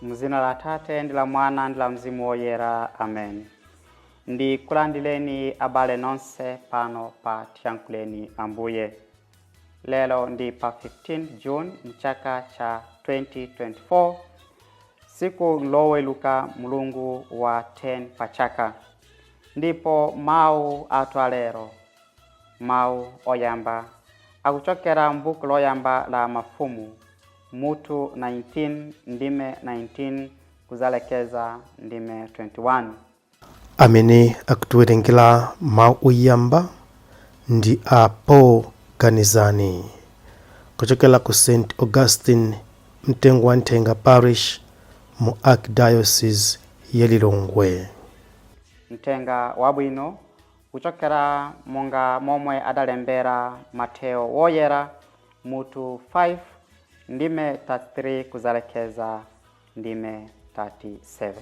Mzina la Tate ndi la Mwana ndi la Mzimu Woyera, amen. Ndikulandireni abale nonse pano pa Tiyankhuleni Ambuye. Lero ndi pa 15 June mchaka cha 2024, tsiku loweluka, mulungu wa 10 pa chaka. Ndipo mawu athu alero, mawu oyamba, akuchokera m'buku loyamba la Mafumu, mutu 19, ndime 19 kuzalekeza ndime 21. Amene akutiwerengera mawu oyamba ndi a Paul Ganizani kuchokera ku St Augustine Mtengo wa Nthenga Parish mu Archdiocese ya Lilongwe. Mthenga Wabwino kuchokera monga momwe adalembera Mateo Woyera, mutu 5, ndime 33 kuzalekeza ndime 37.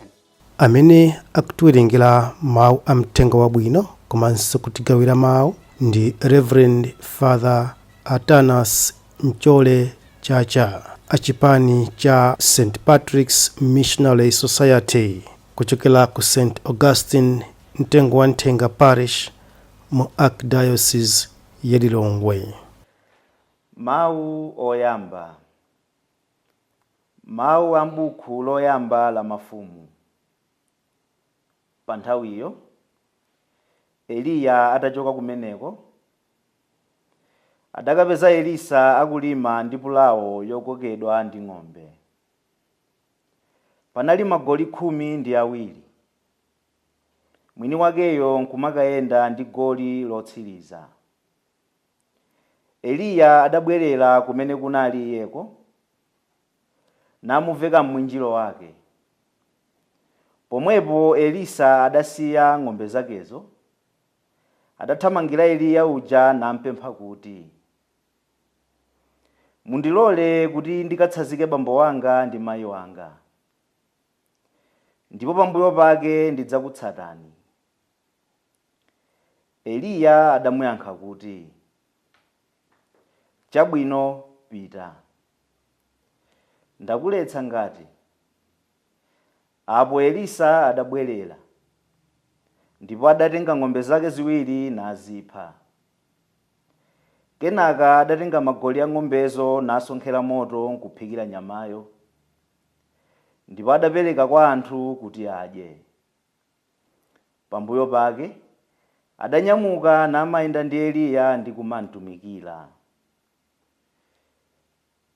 Amene akutiwerengera mawu a mthenga wabwino komanso kutigawira mawu ndi Reverend Father Atanas Mchole Chacha achipani cha St Patrick's Missionary Society kuchokera ku St Augustine Mtengo wa Nthenga Parish mu Archdiocese ya Lilongwe. Mawu oyamba. Mawu a m'buku loyamba la Mafumu. Pa nthawiyo Eliya atachoka kumeneko, adakapeza Elisa akulima ndi pulawo yokokedwa ndi ng'ombe. Panali magoli 12, mwini wakeyo nkumakayenda ndi goli lotsiriza. Eliya adabwerera kumene kunali iyeko, namuveka mwinjiro wake. Pomwepo Elisa adasiya ng'ombe zakezo, adathamangira Eliya uja nampempha kuti, "Mundilole kuti ndikatsanzike bambo wanga ndi mayi wanga, ndipo pambuyo pake ndidzakutsatani." Eliya adamuyankha kuti, "Chabwino, pita. Ndakuletsa ngati?" Apo Elisa adabwerera, ndipo adatenga ng'ombe zake ziwiri nazipha. Kenaka adatenga magoli a ng'ombezo nasonkhera moto nkuphikira nyamayo, ndipo adapereka kwa anthu kuti adye. Pambuyo pake adanyamuka namayenda ndi Eliya ndi kumamtumikira.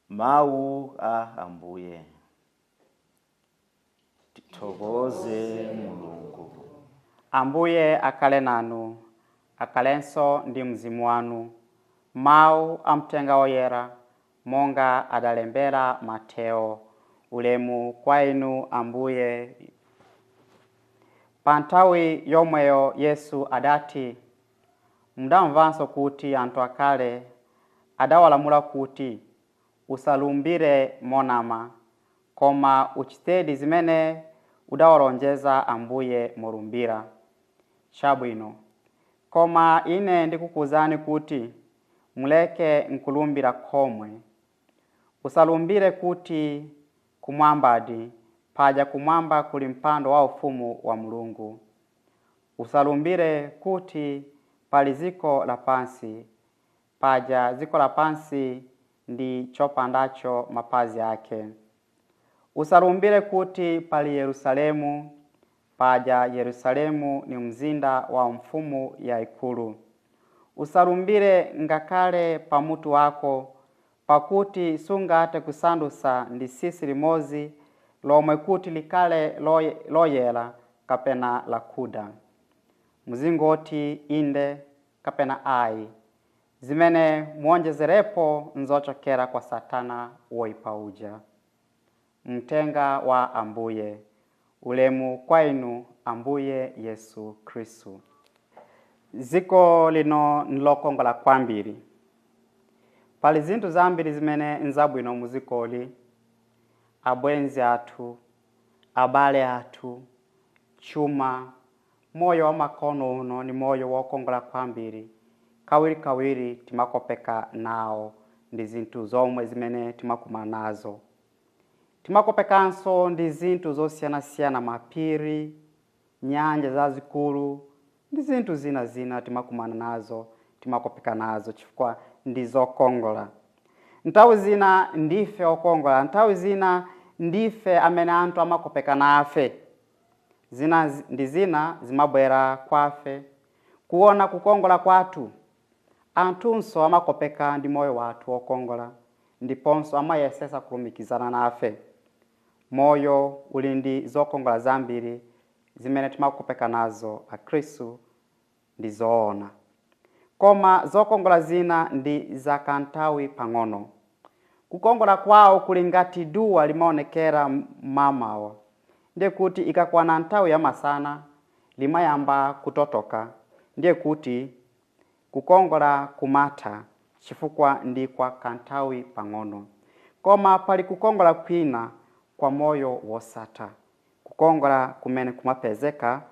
Mawu a Ambuye. Tithokoze Mulungu. Ambuye akhale nanu, akhalenso ndi mzimu wanu. Mawu a mthenga woyera monga adalembera Mateo. Ulemu kwa inu, Ambuye. Pa nthawi yomweyo Yesu adati, "Mudamvanso kuti anthu akale adawalamula kuti, 'Usalumbire monama, koma uchitedi zimene udawalonjeza Ambuye molumbira.' Chabwino, koma ine ndikukuwuzani kuti muleke nkulumbira komwe. Usalumbire kuti kumwambadi, paja kumwamba kuli mpando wa ufumu wa Mulungu. Usalumbire kuti pali dziko lapansi, paja dziko lapansi ndi chopandacho mapazi ake. Usalumbire kuti pali Yerusalemu, paja Yerusalemu ni mzinda wa mfumu yaikulu. Usalumbire ngakhale pamutu wako, pakuti sungathe kusandutsa ndi tsitsi limodzi lomwe kuti likhale loyera kapena lakuda. Muzingoti inde kapena ayi. Zimene muonjezerepo nzochokera kwa Satana woipa uja." Mthenga wa Ambuye. Ulemu kwa inu, Ambuye Yesu Khristu. Dziko lino nilokongola kwambiri. Pali zinthu zambiri zimene nzabwino muzikoli: abwenzi athu. Abale athu, chuma, moyo wa makono uno ni moyo wokongola kwambiri. Kawirikawiri timakopeka nawo ndi zinthu zomwe zimene timakumana nazo. Timakopekanso ndi zinthu zosiyanasiyana, mapiri, nyanja zazikulu ndi zinthu zina zina timakumana nazo, timakopeka nazo chifukwa ndi zokongola. Nthawi zina ndife okongola, nthawi zina ndife amene anthu amakopeka nafe. Zina ndi zina zimabwera kwafe kuona kukongola kwathu. Anthunso amakopeka ndi moyo wathu wokongola ndiponso amayesesa kulumikizana nafe. Moyo uli ndi zokongola zambiri zimene timakopeka nazo akhristu ndi zoona, koma zokongola zina ndi zakanthawi pang'ono. Kukongola kwawo kuli ngati duwa limaonekera mmamawa, ndiye kuti ikakwana nthawi ya masana limayamba kutotoka, ndiye kuti kukongola kumatha chifukwa ndi kwa kanthawi pang'ono. Koma pali kukongola kwina kwa moyo wosatha, kukongola kumene kumapezeka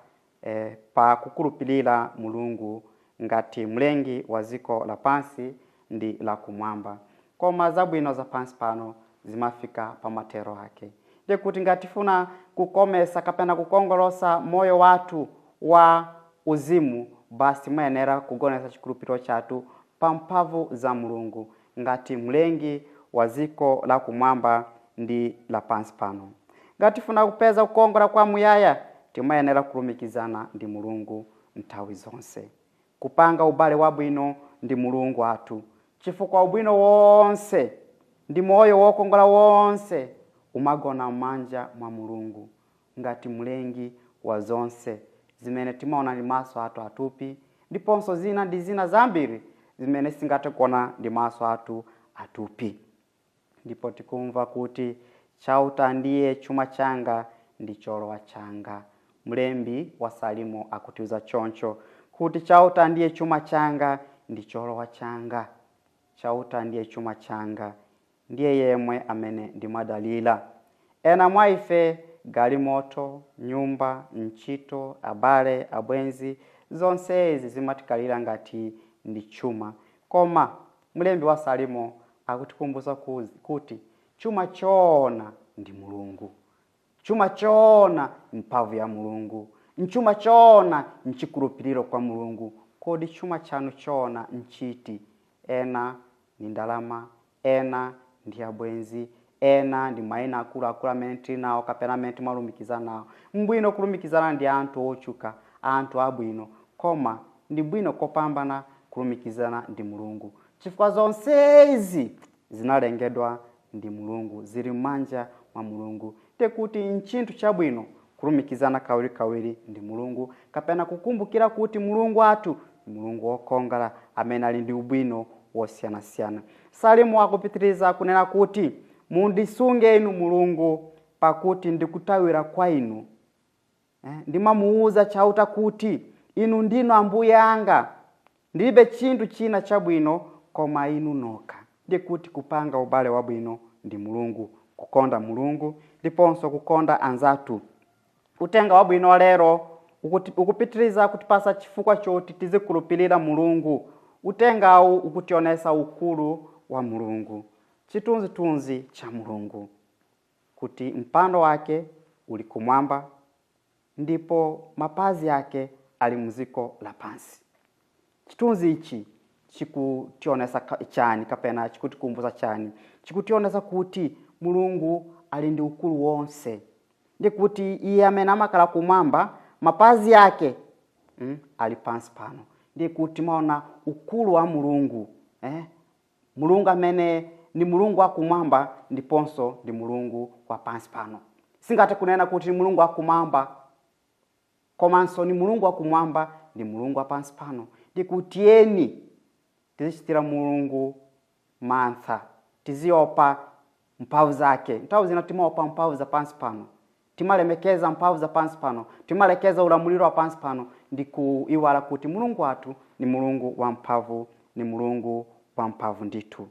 pa kukhulupirira Mulungu ngati mlengi wa dziko lapansi ndi lakumwamba. Koma zabwino za pansi pano zimafika pa mathero ake. Ndiye kuti ngatifuna kukomesa kapena kukongolosa moyo wathu wa uzimu, basi muyenera kugonesa chikhulupiriro chathu pa mphamvu za Mulungu ngati mlengi wa dziko lakumwamba ndi lapansi pano. Ngatifuna kupeza kukongola kwa muyaya, timayenera kulumikizana ndi Mulungu nthawi zonse, kupanga ubale wabwino ndi Mulungu wathu, chifukwa ubwino wonse ndi moyo wokongola wonse umagona m'manja mwa Mulungu ngati mlengi wa zonse zimene timaona ndi maso athu atupi, ndiponso zina ndi zina zambiri zimene singathe kuona ndi maso athu atupi. Ndipo tikumva kuti Chauta ndiye chuma changa ndi cholowa changa. Mlembi wa Salimo akutiuza choncho kuti Chauta ndiye chuma changa ndi cholowa changa. Chauta ndiye chuma changa, ndiye yemwe amene ndimadalira. Ena mwa ife galimoto, nyumba, ntchito, abale, abwenzi, zonse izi zimatikalira ngati ndi chuma. Koma mlembi wa Salimo akutikumbutsa kuti chuma choona ndi Mulungu, chuma choona mphamvu ya Mulungu, nchuma choona nchikhulupiriro kwa Mulungu. Kodi chuma chanu choona nchiti? Ena ni ndalama, ena ndi abwenzi, ena ndi mayina akuluakulu amene tili nawo kapena amene timalumikizana nawo. Mbwino kulumikizana ndi anthu otchuka, anthu abwino, koma ndi bwino kopambana kulumikizana ndi Mulungu, chifukwa zonsezi zinalengedwa ndi Mulungu, zili m'manja mwa Mulungu. Tekuti nchinthu chabwino kulumikizana kawirikawiri ndi Mulungu, kapena kukumbukira kuti Mulungu athu ndi Mulungu wokongola amene ali ndi ubwino wosiyanasiyana. Salimo akupitiriza kunena kuti mundisunge inu Mulungu, pakuti ndikutawira kwa inu. Ndimamuwuza Chauta kuti inu ndinu ambuye anga, ndilibe chinthu china chabwino koma inu nokha. Ndikuti kupanga ubale wabwino ndi Mulungu, kukonda Mulungu ndiponso kukonda anzathu. Utenga wabwino lero ukupitiriza kutipasa chifukwa choti tizikhulupirira Mulungu. Utengawu ukutionesa ukulu wa Mulungu, chithunzithunzi cha Mulungu, kuti mpando wake uli kumwamba ndipo mapazi ake ali mdziko lapansi. Chithunzi ichi chikutionesa chani kapena chikutikumbusa chani? Chikutionesa kuti Mulungu ali ndi ukulu wonse, ndi kuti iye amene amakhala kumwamba mapazi ake ali pansi pano. Ndi kuti maona ukulu wa Mulungu, Mulungu amene ni Mulungu wakumwamba ndiponso ndi Mulungu wa pansi pano. Singati kunena kuti Mulungu wakumwamba komanso ni Mulungu wakumwamba ndi Mulungu wa pansi pano. Ndikutiyeni tizichitira Mulungu mantha, tiziopa mphamvu zake. Nthawi zina timaopa mphamvu za pansi pano, timalemekeza mphamvu za pansi pano, timalekeza ulamuliro wa pansi pano ndi kuiwala kuti Mulungu wathu ni Mulungu wa mphamvu, ni Mulungu wa mphamvu ndithu.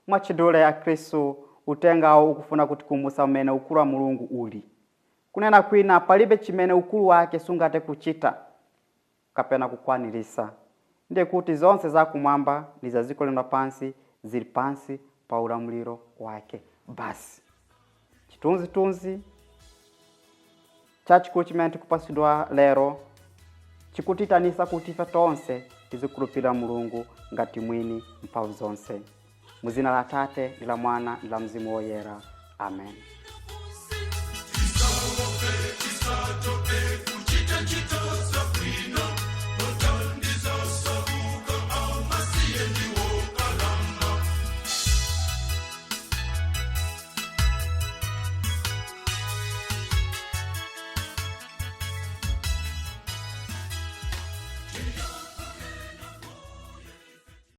Mwachidule akhristu, utengawo ukufuna kutikumbutsa mmene ukulu wa Mulungu uli. Kunena kwina, palibe chimene ukulu wake sungate kuchita kapena kukwanirisa. Ndiye kuti zonse zakumwamba ndi za dziko lino lapansi zili pansi pa ulamuliro wake. Basi chithunzithunzi chachikulu chimene tikupasidwa lero chikutitanisa kuti ife tonse tizikhulupirira Mulungu ngati mwini mphamvu zonse. Muzina la Atate ndi la Mwana ndi la Mzimu Woyera, amen.